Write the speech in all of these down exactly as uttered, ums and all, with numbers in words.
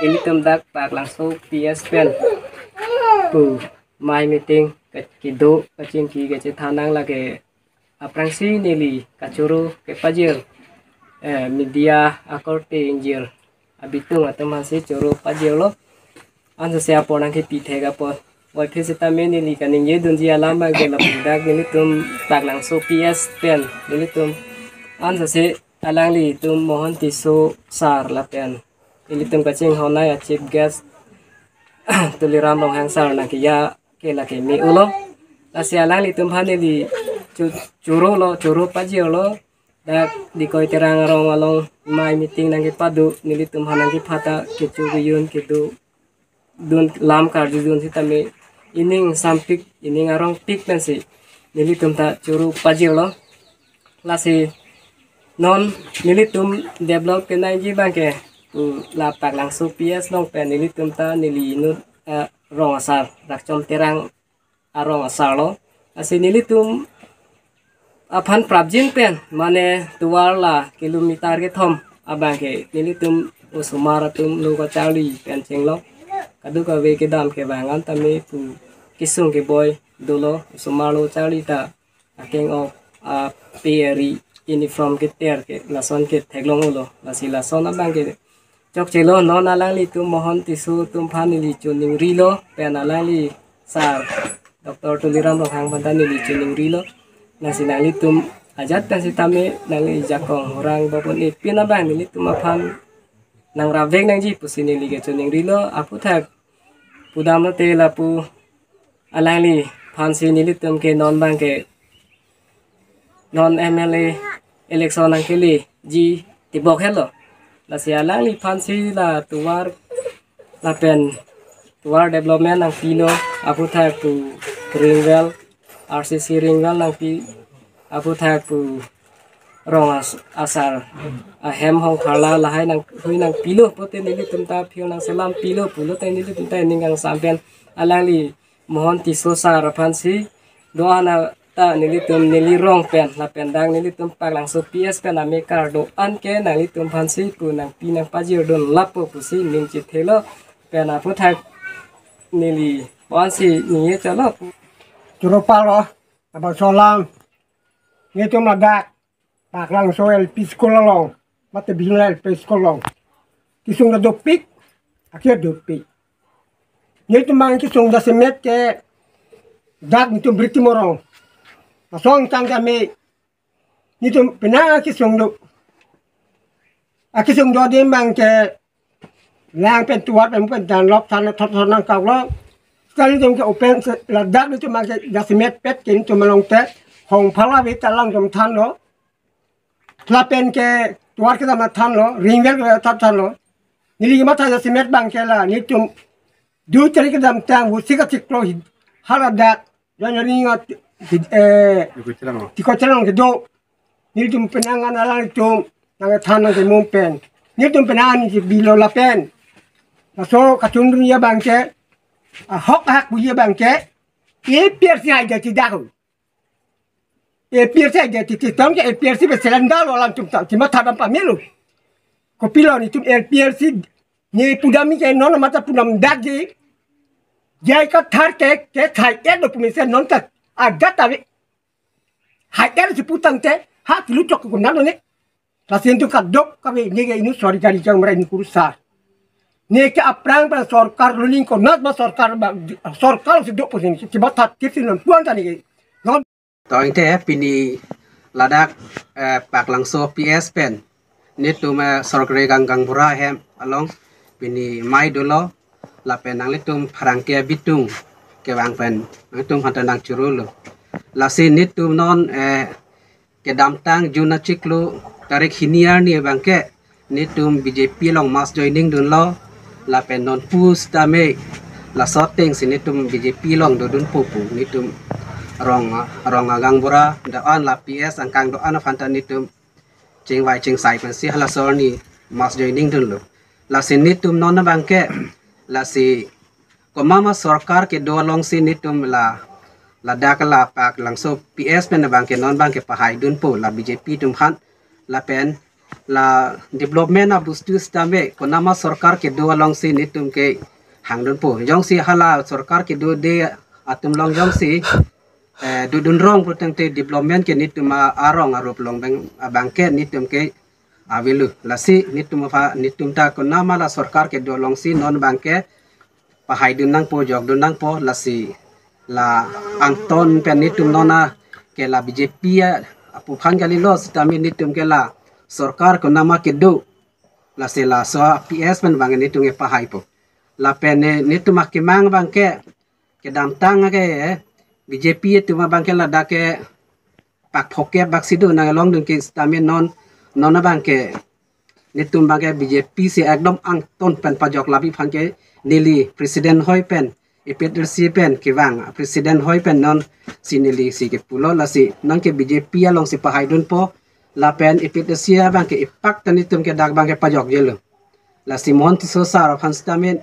Ilitum dak Paklangso P S pen pu mei meeting ke-, kedo kachingki kachethan nang lake aphrangsi neli kachoro kepajir, eh, media akorte ingjir abitung atum aphansi choro pajirlo. Ansose apor nangkepi thek apot. Waithe sitame neli kaningje dunji alam abangke lapu dak nelitum Paklangso P S pen nelitum ansose alanglitum Mohon Tisso sir lapen ilitum kachinghon ai a chief guest Tuliram Ronghang sir nangkeja ke lake me-olo. Lasi alanglitum aphan neli chu-, chorolo, choro pajirlo. Dak Dikoi Terang arong along mei meeting nangkepado, nelitum aphan nangkepha ta kecho kejun kedo dun lam karjudun sitame ining sampik, ining arongpik pensi nelitum ta choro pajirlo. Lasi non nelitum develop kenangji abangke, mm, la Paklangso P S along pen nelitum ta neli inut, eh, rong asar, Rakchom Terang arong asarlo. Lasi nelitum aphan prapjin pen mane tovar la kilometer kethom abangke nelitum osomar atum lo kacharli pen chenglok. Kadokave kedam kevang an tame pu kesung keboi dolo, osomar lo charli ta akeng-ok ape ari uniform keter ke lason ke theklong-olo. Lasi lason abangke chokchelo. Non alanglitum Mohon Tisso atum aphan neli choningrilo pen alangli sir Doctor Tuliram Ronghang aphan ta neli choningrilo. Lasi nanglitum ajat pen sitame nangli jakong orang babun ipin abang nelitum aphan nangrap vek nangji pusi neli kechoningrilo. Aphuthak pudamlote lapu alangliphansi nelitum ke non abangke non M L A election nangkeleji tibok helo. Lasi alangliphansi la tovar lapen tovar development nangpilo, aphuthak pu ring well, R C C ring well nangpi, aphuthak pu rong as-, asar ahem hong pharla lahai nanghui nangpilo, pote nelitum ta aphi nangselam pilo pulote nelitum ta ining kangsam pen alangli Mohon Tisso sir aphansi do-an ta nelitum neli rong pen lapen dak nelitum Paklangso P S pen amekar do-an ke nanglitum aphansi pu nangpi nangpajirdun lapo pusi ning chethelo. Pen aphuthak neli bonsi ningje chalo. Choro palo, abang solang. Nelitum ladak Paklangso L P school along, mate Bijula L P school along. Kesung ta dopik, akhir dopik. Nelitum abang kesung jasemet ke dak nelitum Britimo arong. Lason tang kami nelitum penang kesung do. Akesung do adim abangke lang pen tovar pen pen than lok than thot thot nangkoklo. Sekali nelitum ke open se ladak nelitum abangke jasemet pet ke nelitum along te hong pharla ave ta alangtum thanlo. Lapen ke tovar kedam thanlo, ring well kedam thanlo. Neli matha jasemet abangke la nelitum dui tarik kedamtang vo sika chiklo hi hala dak Jan ring at, eh, Dikoi Terang along. Dikoi Terang along kedo. Nelitum penang an alanglitum nangthan nangkemum pen nelitum penang an neli bilo lapen. Laso kachundun ya abangke, ahok ahak puji abangke, A P H C hai jadi dahu. A P H C hai jadi titon ke A P H C pen selendal lo alangtum ta, cuma tadam pamelo. Kopilo nelitum A P H C ne pudam ke non mata pudam dagi. Jai kathar ke, ke thai et lo pumise non ta agat ave. Hai er si putang te, ha kilu chok ko nalo ne. Lasi nelitum kadokave neke inut sorkari jang mera inut kurusar. Neke aphrang aphrang sorkar ruling konat ma sorkar ba, sorkar si do pusin si ba that kit si non puan ta neke. Non. To ingte pini ladak, eh, Paklangso P S pen nelitum, eh, sorkari gang gaonbura hem along pini mei dolo lapen nanglitum pherangke abitung kevang pen nanglitum aphan ta nangchorolo. Lasi nelitum non, eh, kedamtang June achiklo tarik hini arni abangke nelitum B J P along mass joining dunlo lapen non pusitame laso ateng si nelitum B J P along dodunpo pu nelitum rong, rong agaonbura do-an la P S angkang do-an aphan ta nelitum chingvai chingsai pensi halaso arni mass joining dunlo. Lasi nelitum non abangke lasi komat ma sorkar kedo alongsi nelitum la ladak la Paklangso P S pen abangke non abangke pahai dunpo la B J P atum aphan lapen La development abostu sitame konama sorkar kedo alongsi netum kehangdunpo. Jongsi hala sorkar kedo de atum along jongsi eh, dodun rong putangte development ke netum a-, arong arup along bang, abangke netum ke avelo. Lasi netum aphan, netum ta konama la sorkar kedo alongsi non abangke pahaidun nangpo, jokdun nangpo, lasi la angton pen netum non a ke la B J P a, apuphan kalilo sitame netum ke la sorkar konama kedo. Lasi laso P S pen abang netum kepahaipo. Lapen ne, netum akemang abangke kedamtang ke B J P atum abangke ladak ke pak phokep bak sidu nang longdun ke sitame non, non abangke netum abangke B J P si ekdom angton pen pajok labi aphan ke neli president hoi pen, A P H L C pen kevang president hoi pen non si neli si kepulo, lasi nang ke B J P alongsi pahaidunpo, lapen A P H L C abangke ipak ta netum ke dak abangke pajokjelo. Lasi Mohon Tisso sar aphan sitame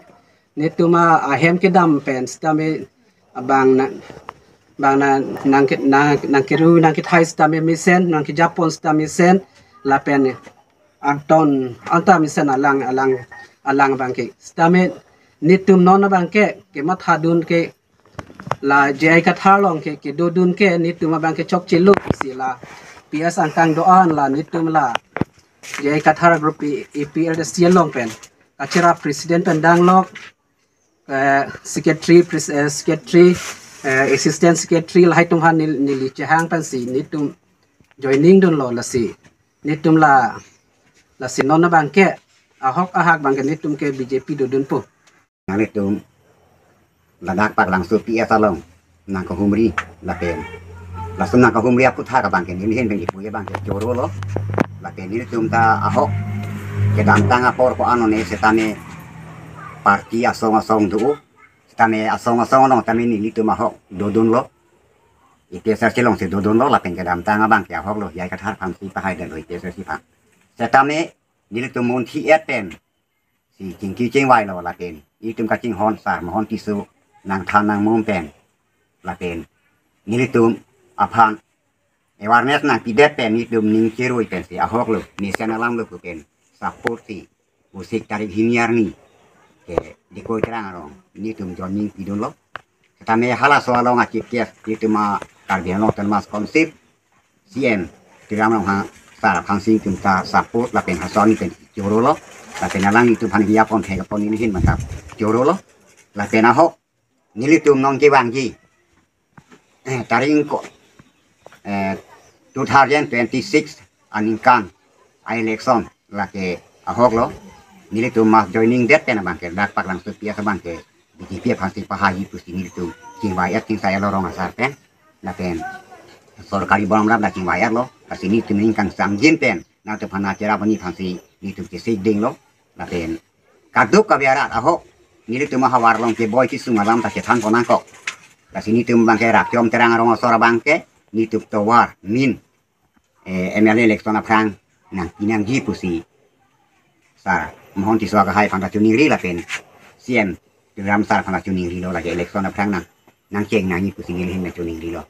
netum a ahem kedam pen sitame abang na, abang na nang ke, nang, nangkeru nangkethai sitame mesen, nangkejapon sitame mesen, lapen angton anta mesen alang, alang, alang abangke. Sitame netum non abangke kemathadun ke la J I Kathar along ke, kedodun ke netum abangke chokchelo si la P S angkang do-an la netum la J I Kathar group A P L C along pen kacherap president pen danglok, eh, secretary, pres-, eh, secretary, eh, assistant secretary lahai atum aphan nel-, neli chehang pensi netum joining dunlo, lasi netum la, lasi non abangke ahok ahak abangke netum ke B J P dodunpo. Nanglitum ladak Paklangso P S along nangkehumri lapen lason nangkehumri aputhak abangke neli ahin pen kipu abangke chorolo. Lapen nelitum ta ahok kedamtang apor ko-an one sitame party asong asong do, sitame asong asong along tame nelitum ahok dodunlo. A P H L C alongsi dodunlo lapen kedamtang abangke ahok lo, J I Kathar aphansi pahaidetlo A P H L C aphan. Sitame nelitum munthi et pen si chingki chingvailo lapen itum kachinghon sar Mohon Tisso nangthan nangmum pen lapen nelitum aphan awareness nangpidet pen itum ning cherui pensi ahok lo, mesen alam lo pu pen support si Vosik tarik hini arni ke Dikoi Terang arong netum joining pidunlo. Sitame halaso along a chief guest itum a Karbi Anglong Autonomous Council C M Tuliram Ronghang sar aphansi itum ta support lapen hason itum chorolo. Lapen alanglitum aphan hiya pon thek pon neli ahin mantap chorolo. Lapen ahok nelitum non kevangji, eh, tarik ko, eh, two thousand twenty-six aningkan a-election lake ahok lo. Nelitum mass joining det pen abangke dak Paklangso P S abangke B J P aphansi pahai pusi nelitum chingvai et, chingsai et lo rong asar pen. Lapen sorkari borom ram dak chingvai et lo. Lasi nelitum ning kangsangjin pen nangtum aphan acherap ani aphansi nelitum chesik dinglo. Lapen kaduk kabiarat ahok nelitum ahavar along keboi kesung alam ta chethan pon nangkok. Lasi nelitum abangke Rakiom Terang arong asor abangke nelitum tovar min, eh, M L A election aphrang nangpi nangji pusi sar Mohon Tisso akehai aphan ta choningri lapen C M Tuliram sar aphan ta choningrilo, lake election aphrang nang, nangcheng nangji pusi neli ahin nangchoningrilo.